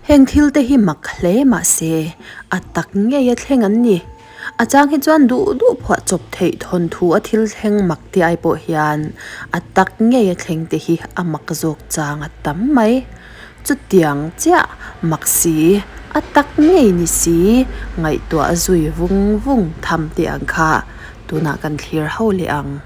Heng thil te hi mak hle mah se, a tak ngei a thleng an ni. A chang hi chuan duh duh phuah chawp theih thawnthu a thil thleng mak te ai pawh hian a tak ngei a thleng te hi a mak zawk chang a tam mai. Chutiang chiah mak si, a tak ngei ni si, ngaihtuah zui vung vung tham te ang kha tunah kan thlir ho leh ang.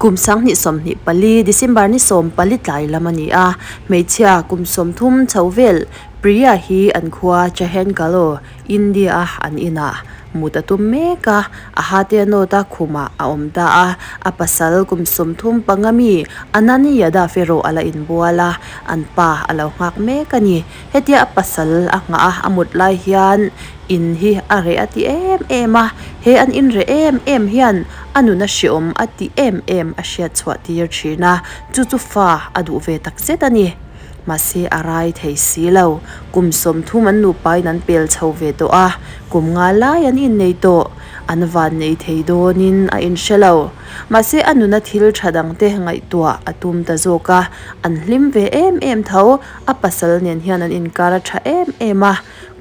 Kum 2024 December ni 14 tlai lam a ni a, hmeichhia kum 30 chho vel Priya hi an khua Chahenkalo, India-a an inah mut a tum mek a, a hate a nawt a, khumah a awm ta a, a pasal kum 35 mi Anand Yadav erawh a la inbual a, an pa a lo nghak mek a ni. Hetia a pasal a nghah a, a mut lai hian in hi a reh a ti em em a, he an in reh em em hian a nun a hreawm a ti em em a hriat chhuah tir thin a, chu chu fa a duh ve tak zet a ni. Mahse a rai thei si lo, kum 30 an nupain an pel chho ve tawh a, kum nga lai an innei tawh, an van nei thei dawnin a inhre lo. Mahse a nuna thil tha dangte ngaihtuah a tum ta zawk a, an hlim ve em em tho, a pasal nen hian an inkar a tha em em a,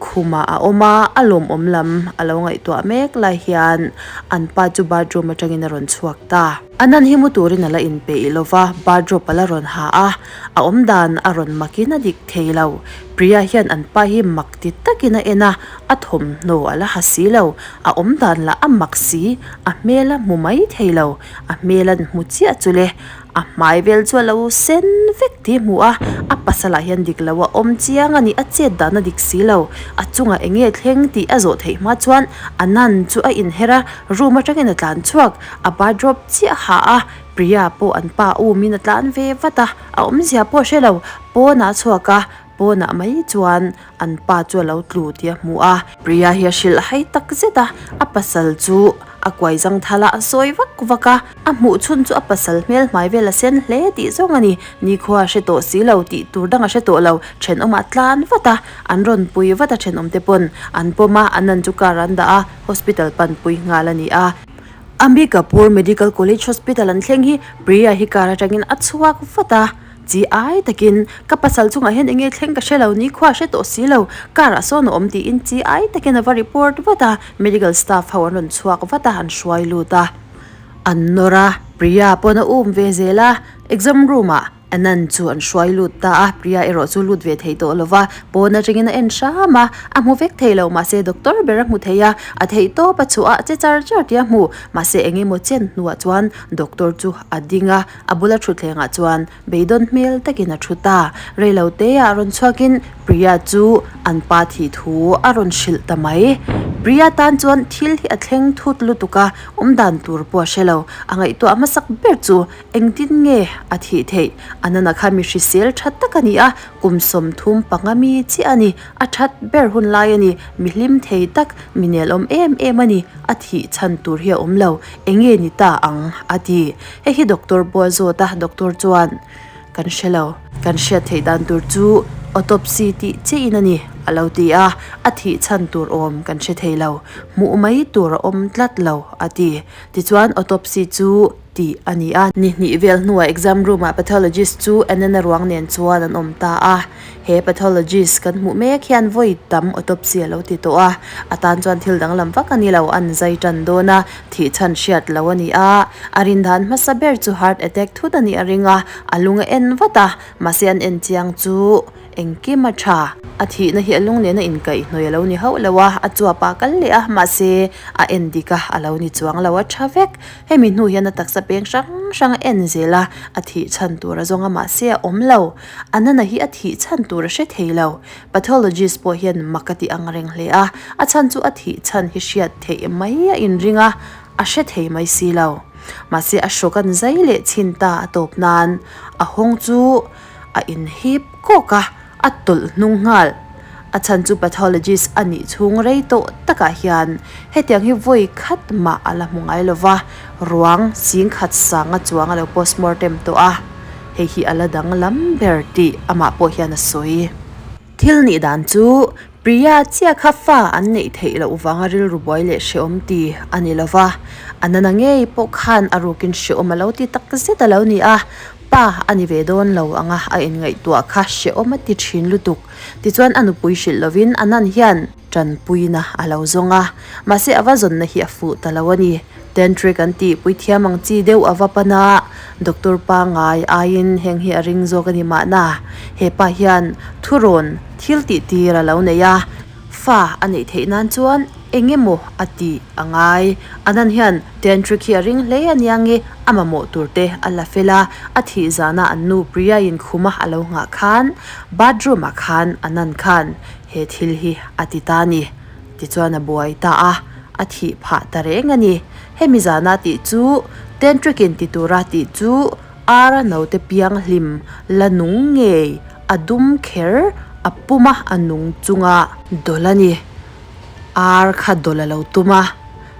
khumah a awm a, a lawmawm lam a lo ngaihtuah mek lai hian an pa chu bathroom atangin a rawn chhuak ta. A nan hi mu turin a la inpeih lo va, bathrobe a la rawn ha a, a awm dan a rawn makin a dik thei lo. Priya hian an pa hi mak ti takin a en a, a thawmhnaw a la ha si lo, a awm dan lah a mak si, a hmel a hmu mai thei lo, a hmel an hmu chiah chu le. A hmai vel chu a lo sen vek tih a hmu a, a pasalah hian dik lo a awm chiang a ni, a chet dan a dik si lo. A chungah eng nge thleng tih a zawh theih hma chuan Anand chu a inher a, room atangin a tlan chhuak, a bathrobe chiah ha a, Priya pawh an pa umin a tlan ve vat a, a awmzia pawh a hre lo, pawnah a chhuak a, pawnah mai chuan an pa chu a lo tlu tih a hmu a. Priya hi a hrilh hai tak zet a, a pasal chu a kuai zang thal a, a sawi vak vak a, a hmuh chhun chu a pasal hmel hmai vel a sen hle tih zawng a ni, nikhua a hre tawh si lo tih tur dang a hre tawh lo, thenawm ah tlan vat a, an rawn pui vat a thenawm te pawn an pawm a, an an chu car an dah a, hospital pan pui nghal a ni a. Ambikapur Medical College Hospital an thleng hi Priya hi car atangin a chhuak vat a. Chi ai takin, Ka pasal chungah hian enge thleng ka hre lo, nikhua a hre tawh si lo, car ah sawn a awm tiin chi ai takin a va report vat a, medical staff ho an rawn chhuak vat a, an hruai lut a. An nawr a, Priya pawn a um ve zel a, exam room ah Anand chu an hruai lut ta a, Priya erawh chu lut ve thei tawh lo va, pawn atangin a en hram a, a hmu vek thei lo, mahse doctor ber a hmu thei a, a theih tawp a chhuah a, che char char tih a hmu, mahse eng emaw chen hnuah chuan doctor chu a ding a, A bula thutthlengah chuan beidawn hmel takin a thu ta. Reilo teah rawn chhuakin Priya chu an pa thih thu a rawn hrilh ta mai. Priya tan chuan thil hi a thleng thut lutuk a, awm dan tur pawh a hre lo. A ngaihtuah hmasak ber chu engtin nge a thih theih? Anana kha mi hrisel tha tak a ni a, kum 35 mi chiah a ni. A that ber hun lai a ni, mi hlim thei tak, mi nelawm em em a ni. A thih chhan tur hi a awm lo. Enge ni ta ang? a ti. Hei hi doctor pawh a zawt a, doctor chuan, Kan hre lo. Kan hriat theih dan tur chu autopsy tih chiahin a ni, a lo ti a. A thih chhan tur awm kan hre thei lo. Hmuh mai tur a awm tlat lo, a ti. Tichuan autopsy chu tih a ni a. Ni hnih vel hnuah exam room-ah pathologist chu Anna ruang nen chuan an awm ta a. He pathologist kan hmuh mek hian vawi tam autopsy a lo ti tawh a, a tan chuan thil danglam vak a ni lo, an zai tan dawn a, thih chhan hriat lo a ni a, a rindan hmasa ber chu heart attack thut a nih a ring a, a lung a en vat a, mahse an en chiang chu engkim a tha. A thihna hi a lung nena inkaihhnawih a lo ni hauh lo a, a chuap ah kal leh a, mahse a en dik a, a lo ni chuang lo, a tha vek. Hemi hnu hian a taksa peng hrang hrang a en zel a, a thih chhan tur a zawng a, mahse a awm lo. Anana hi a thih chhan tur a hre thei lo. Pathologist pawh hian mak a ti ang reng hle a, a chhan chu a thih chhan hi hriat theih mai a inring a, a hre thei mai si lo. Mahse a hrawk an zai leh chhin ta a tawp nan a hawng chu a inhip kawk a, a tawlh hnung nghal. A chhan chu pathologist a nih chhung rei tawh takah hian hetiang hi vawi khat mah a la hmu ngai lo va, ruang singkhat sanga chuang a lo postmortem tawh a, hei hi a la danglam ber tih amah pawh hian a sawi. Thil nih dan chu Priya chiah kha fa an neih theih loh vanga rilru buai leh hrehawm ti a ni lo va, a nana ngei pawh khan a rukin hrehawm a lo ti tak zet a lo ni a, pa a ni ve dawn lo anga a inngaihtuah kha hrehawm a ti thin lutuk. Tichuan a nupui hrilh lovin a nan hian tanpuina a lo zawng a, mahse a va zawnna hi a fuh ta lo a ni. Tantric an tih puithiam ang chi deuh a va pan a, doctor pangngai aiin heng hi a ring zawk a ni mahna, he pa hian thurawn thil tih tir a lo nei a, fa a neih theih nan chuan eng emaw a tih a ngai. Anan hian Tantric hi a ring hle a nia nge a mamawh tur te a la fel a, a thih zana an nu Priya in khuma a lo nghah khan bathroom ah khan Anan khan he thil hi a ti ta a ni. Tichuan a buai ta a, a thih phah ta reng a ni. Hemi zana tih chu Tantric-in ti tura tih chu Ara naute piang hlim la nung ngei a dum kher a pum a, a nung chunga dawlh a ni. Ar kha dawlh a lo tum a,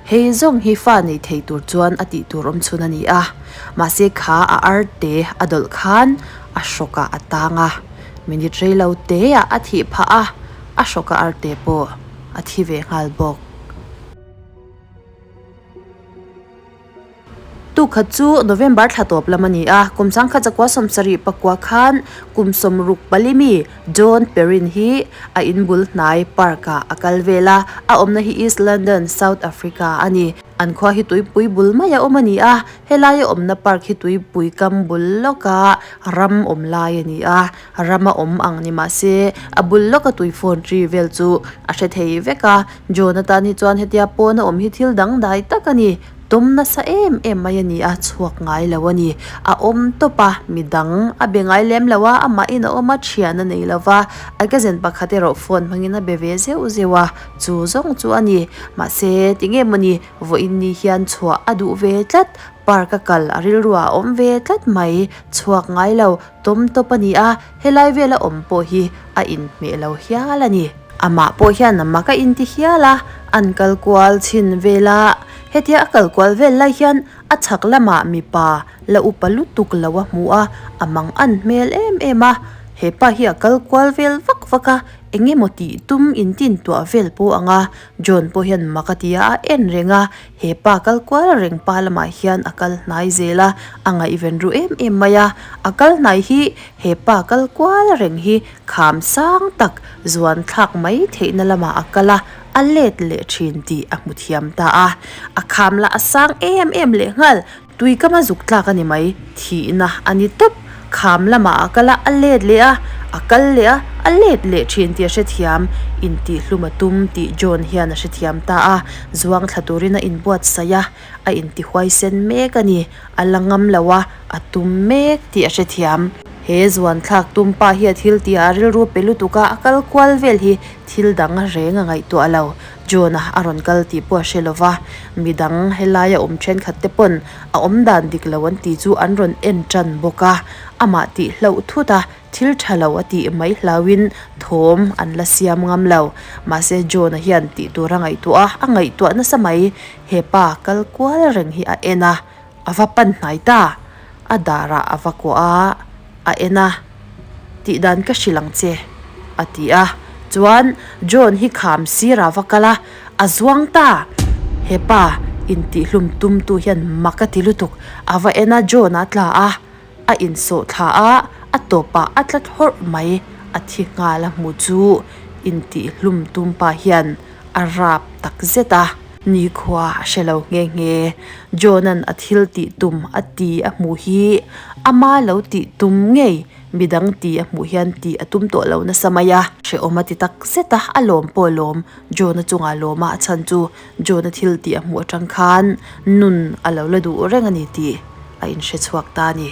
hei zawng hi fa nei thei tur chuan a tih tur awm chhun a ni a. Mahse kha a arte a dawlh khan a hrawkah a tang a, minute rei lo teah a thih phah a. A hrawka arte pawh a thi ve nghal bawk. Tukhat chu November thla tawp lam a ni a, kum 1974 khan kum 64 mi John Perrin hi a inbul hnai park ah a kal vel a, a awmna hi East London, South Africa a ni. An khua hi tuipui bul mai a awm a ni a, helaia awmna park hi tuipui kam bul lawka ram awm lai a ni a. Rama awm ang ni mah se, a bul lawka tui phone ri vel chu a hre thei vek a. John atan hi chuan hetia pawn a awm hi thil dangdai tak a ni. Tawm nasa em em mai a ni a, chhuak ngai lo a ni. A awm tawp a, midang a be ngai lem lo a, amahin a awm a, thian a nei lo va. A cousin pakhat erawh phone hmangin a be ve zeuh zeuh a, chu zawng chu a ni. Mahse, tinge mawni vawiin ni hian chhuah a duh ve tlat, park a kal a rilruah a awm ve tlat mai, chhuak ngai lo. Tawm tawp a ni a, helai vela awm pawh hi a inhmeh lo hial a ni. Amah pawh hian a mak a inti hial a, an kal kual chhin vel a. Hetia a kal kual vel lai hian a chhak lamah mipa la upa lutuk lo a hmu a, a mang an hmel em em a. He pa hi a kal kual vel vak vak a, eng emaw tih tum intin tuah vel pawh ang a. John pawh hian mak a ti a, a en reng a. He pa kal kual reng pa lamah hian a kal hnai zel a, a ngaihven ru em em mai a. A kal hnai hi he pa kal kual reng hi kham sang tak zuan thlak mai theihna lamah a kal a, a let leh thin tih a hmu thiam ta a. A kham lah a sang em em lehnghal, Tui kama zuk tlak a ni mai, thihna a ni tawp. Kham lamah a kal a, a let leh a, a kal leh a, a let leh thin tih a hrethiam. Intihhlum a tum tih John hian a hrethiam ta a, zuang thla turin a inbuatsaih a, a intihuaisen mek a ni. A la ngam lo a, a tum mek tih a hrethiam. He zuan thlak tum pa hi a thil tih ah rilru pe lutuk a, a kal kual vel hi thil dang reng a ngaihtuah lo. John-a a rawn kal tih pawh a hre lo va, midang helaia awm thenkhat te pawn a awm dan dik lo an tih chu an rawn en tan bawk a, amah tih hlauh thut a, thil tha lo a tih mai hlauhin thawm an la siam ngam lo. Mahse John-a hian tih tur a ngaihtuah a, a ngaihtuah nasa mai, he pa kal kual reng hi a en a, a va pan hnai ta, a darah a va kuah a, a en a, Tih dan ka hrilh ang che, a ti a. Chuan John hi kham sirah va kal a, a zuang ta! He pa intihhlum tumtu hian mak a ti lutuk, a va en a, John a tla a, a insawh thla a, a tawpah a tla thlawrh mai, a thi nghal a hmu chu intihhlum tum pa hian a rap tak zet a. Nikhua a hre lo nghe nghe. John-a'n a thil tih tum a ti a hmuh hi ama lo tih tum ngei midang ti a hmuh hian tih a tum tawh lo nasa mai a. Hrehawm a ti tak zet a, a lawm pawh a lawm. John-a chungah lawm a, a chhan chu John-a thil tih a hmuh atang khan nun a lo la duh reng a ni tih a inhre chhuak ta a ni.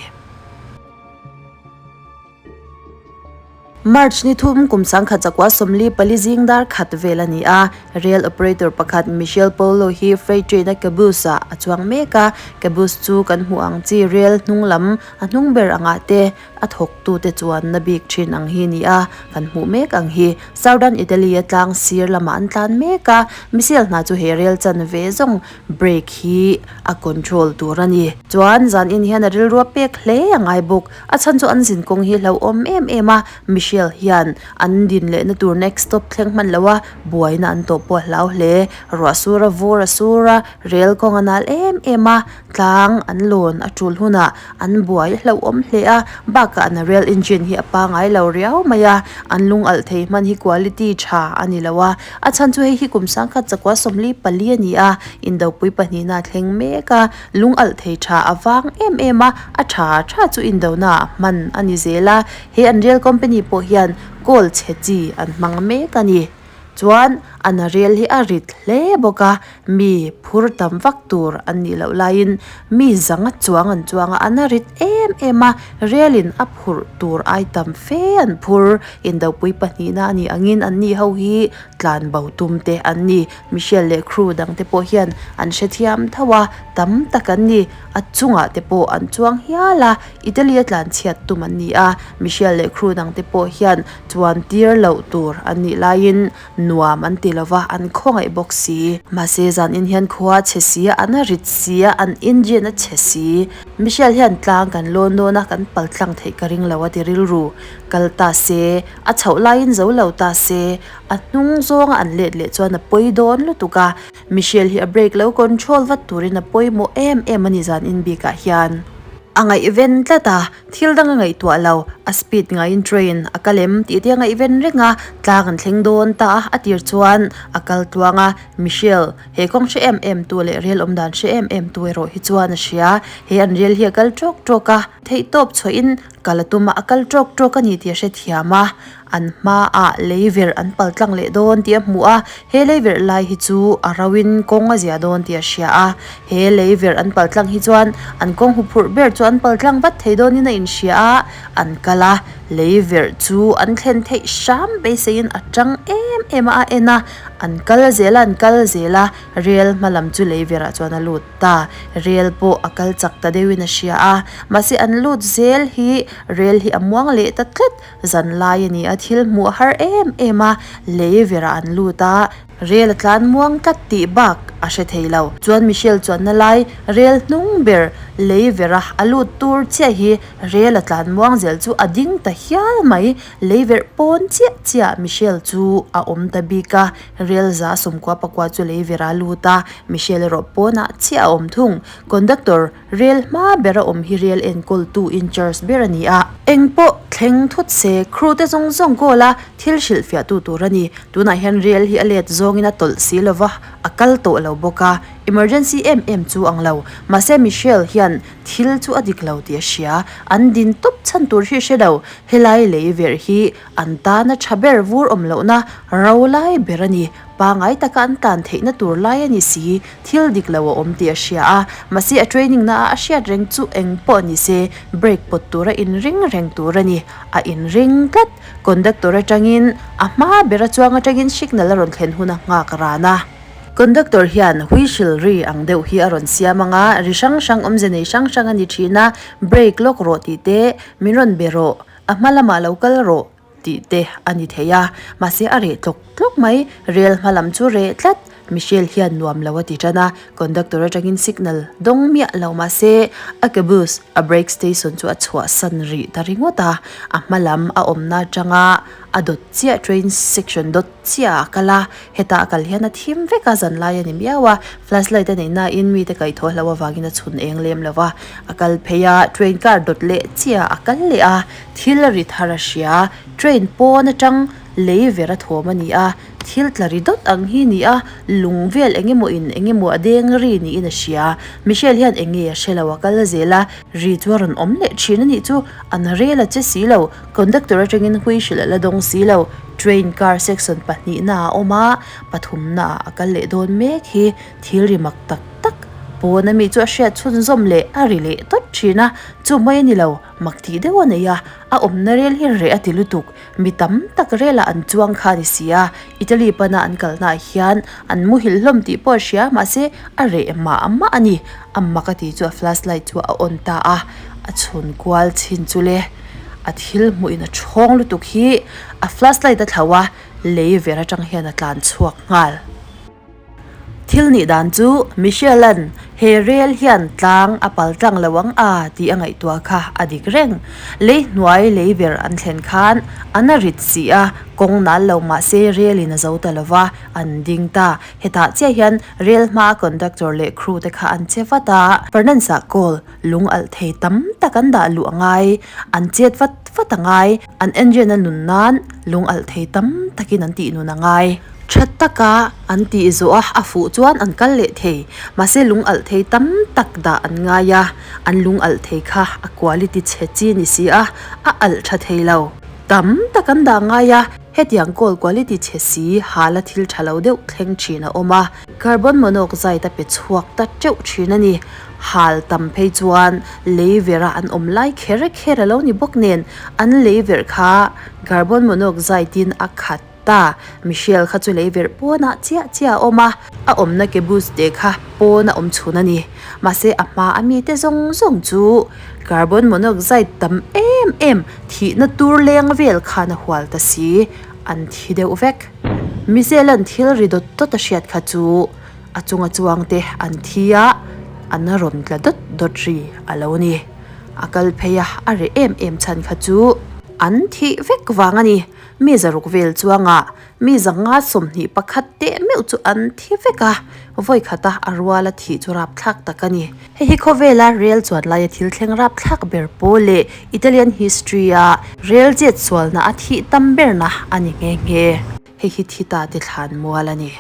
March ni thum kum 1944 zing dar khat vel a ni a, rail operator pakhat Michel Paulo hi freight train a caboose ah a chuang mek a, caboose chu kan hmuh ang chi rail hnung lam a hnung ber angah te a thawktute chuanna bik thin ang hi ni a, kan hmuh mek ang hi. Southern Italy a tlang sir lamah an tlan mek a, missile hna chu he rel chanve zawng brake hi a control tur a ni. Chuan zan in hian a rilru a pek hle a ngai bawk. A chhan chu an zin kawng hi hlauhawm em em a, Michelle hian an din lehna tur next stop thleng hman lo a, buaina an tawh pawh a hlau hle. Ruah sur a vur a sur a, rel kawng a nal em em a, tlang an lawn a tul hunah an buai hlauhawm hle a, bakah an rail engine hi a pangai lo riau mai a, an lung alh thei hman hi quality tha a ni lo a, a chhan chu hei hi kum sangkhat chakua 44 a ni a, indopui pahnihna a thleng mek a, lung alh thei tha a vang em em a, a tha tha chu indona ah hman a ni zel a, he an rail company pawh hian coal chhe chi an hmang mek a ni. Chuan an rel hi a rit hle bawk a, mi phur tam vak tur an nih loh laiin mi zanga chuang an chuang a, an a rit em em a, relin a phurh tur ai tam fe an phur. Indopui pahnihna a nih angin an ni ho hi tlan bo tum te an ni. Michelle leh crew dang te pawh hian an hrethiam tho a, tam tak an ni. A chungah te pawh an chuang hial a, Italy a tlan chhiat tum an ni a, Michelle leh crew dang te pawh hian chuan tir loh tur an nih laiin nuam an ti lova, an khawngaih bawk si. Mahse zan in hian khua a chhe si a, an a rit si a, an engine a chhe si. Michelle hian tlang kan lawn dawn a, kan pal tlang theih ka ring lo a ti rilru. Kal ta se, a chhoh laiin zo lo ta se, a hnung zawnga an let leh chuan a pawi dawn lutuk a. Michelle hi a brake lo control vat turin a pawimawh em em a ni zan in bikah hian. A ngaihven tlat a, thil dang a ngaihtuah lo, a speed ngaiin train a kal em tih te a ngaihven reng a, tlang an thleng dawn ta a, a tir chuan a kal tluang a, Michelle, he kawng hre em em tu leh rel awm dan hre em em tu erawh hi chuan a hria, he an rel hi a kal tawk tawk a, theihtawp chhuahin kal a tum a, a kal tawk tawk a ni tih a hrethiam a. An hmaah leiverh an pal tlang leh dawn tih a hmu a, he leiverh lai hi chu a rauin kawng a zia dawn tih a hria a. He leiverh an pal tlang hi chuan an kawng huphurh ber chu an pal tlang vat thei dawnin a inhria a, an kal a, leiverh chu an thlen theih hram beiseiin a tang em em a, a en a, an kal zel a, an kal zel a, rel hma lam chu leiverh ah chuan a lut ta, rel pawh a kal chak ta deuhin a hria a, mahse an lut zel hi rel hi a muang leh ta tlat. Zan lai a ni a, thil hmuh a har em em a, lei verah an lut a, rel a tlan muang tlat tih bak a hre thei lo. Chuan Michelle chuanna lai rel hnung ber lei vera a lut tur chiah hi rel a tlan muang zel chu a ding ta hial mai. Lei verh pawn chiah chiah Michelle chu a awm ta bik a, rel za 94 chu lei vera a lut a, Michelle erawh pawnah chiah a awm thung. Conductor Rel hma bera awm hi rel enkawltu in charge ber a ni a. Eng pawh thleng thut se, crew te zawng zawng kawl a, thil hrilhfiah tu tur a ni. Tunah hian rel hi a let zawngin a tawlh si lova, a kal tawh lo bawk a. Emergency em em chu ang lo. Mahse Michelle hian thil chu a dik lo tih a hria. An din tawp chhan tur hi hre lo. Helai lei verh hi an tana tha ber vur awm lohna ro lai ber a ni. Pangai taka an tan theihna tur lai a ni si, thil dik lo a awm tih a hria a, mahse a training na a a hriat reng chu eng pawh ni se brake pawt tura inring reng tur a ni. A inring tlat. Conductor atangin a hma bera chuang atangin signal a rawn thlen hun a nghak ran a. Conductor hian whistle ri ang deuh hi a rawn siam ang a, ri hrang hrang awmze nei hrang hrang a ni thin a, brake lawk rawh tih te, min rawn be rawh, a hma lamah lo kal rawh, tih te a ni thei a, mahse a reh tlawk tlawk mai, rel hma lam chu reh tlat, Michelle hian nuam lo a ti tan a, conductor atangin signal dawng miah lo mahse a caboose a brake station chu a chhuahsan rih ta ringawt a, a hma lam a awmna atanga a dawt chiah train section dawt chiah ah a kal a, heta a kal hian a thim vek a, zanlai a ni miau a, flashlight a neih nain mite kaihthawh hlo avangin a chhun eng lem lo va, a kal phei a, train car dawt leh chiah ah a kal leh a. Thil a ri thar a hria, train pawn atang lei ver a thawm a ni a, thil tla ri dawt ang hi ni a, lung vel eng emaw in eng emaw a deng ri niin a hria. Michelle hian eng nge a hre lo a kal zel a, ri chu a rawn awm leh thin a nih chu, an rel a che si lo, conductor atangin hui hrilh a la dawng si lo, train car section pahnihna ah a awm a, pathumna ah a kal leh dawn mek hi thil ri mak tak tak pawn a mi chu a hriat chhunzawm leh a ri leh tawt thin a, chu mai a ni lo. Mak tih deuh a nei a, a awmna rel hi reh a ti lutuk. Mi tam tak relah an chuang kha a ni si a, Italy pana an kalnaah hian an muhilh hlawm tih pawh a hria, mahse a reh mah mah a ni. A mak a tih chu a flashlight chu a on ta a, a chhun kual chhin chu le. A thil hmuh in a ṭhawng lutuk hi a flashlight a thlauh a, lei ver aṭang hian a tlan chhuak nghal. Thil nih dan chu Michelle-a'n he rel hian tlang a pal tlang lo ang a tih a ngaihtuah kha a dik reng. Lei hnuai lei ver an thlen khan an a rit si a, kawng nal lo mah se rel in a zo ta lo va, an ding ta. Hetah chiah hian rel hmaa conductor leh crew te kha an che vat a. Furnace-ah coal lung alh thei tam tak an dah luh a ngai, an chet vat vat a ngai. An engine a nun nan lung alh thei tam takin an tih nun a ngai. Tha taka an tih zawh a, a fuh chuan an kal leh thei. Mahse lung alh thei tam tak dah an ngai a, an lung alh thei kha a quality chhe chi ni si a, a alh tha thei lo. Tam tak an dah ngai a, hetiang kawl quality chhe si hala thil tha lo deuh thleng thin a awm a, carbon monoxide a pe chhuak ta teuh thin a ni. Hal tam phei chuan lei vera an awm lai kher kher a lo ni bawk nen, an lei verh kha carbon monoxide in a khat ta. Michelle kha chu lei verh pawnah chiah chiah a awm a, a awmna caboose te kha pawn a awm chhun a ni. Mahse a hma a mite zawng zawng chu carbon monoxide tam em em thihna tur leng vel khan a hual ta si, an thi deuh vek. Michelle an thil ri dawt dawt a hriat kha chu A chunga chuangte an thi a, an rawn tla dawt dawt ri a lo ni. A kal phei a, a reh em em chhan kha chu an thih vek vang a ni. Mi zaruk vel chuanga mi zanga 21 teh meuh chu an thi vek a, vawi khata a ruala thih chu rapthlak tak a ni. Hei hi khawvela rel chuan laia thil thleng rapthlak ber pawl leh Italian history-a rel chet sualna a thih tam berna a ni nghe nghe. Hei hi thi ta te thlan mual a ni.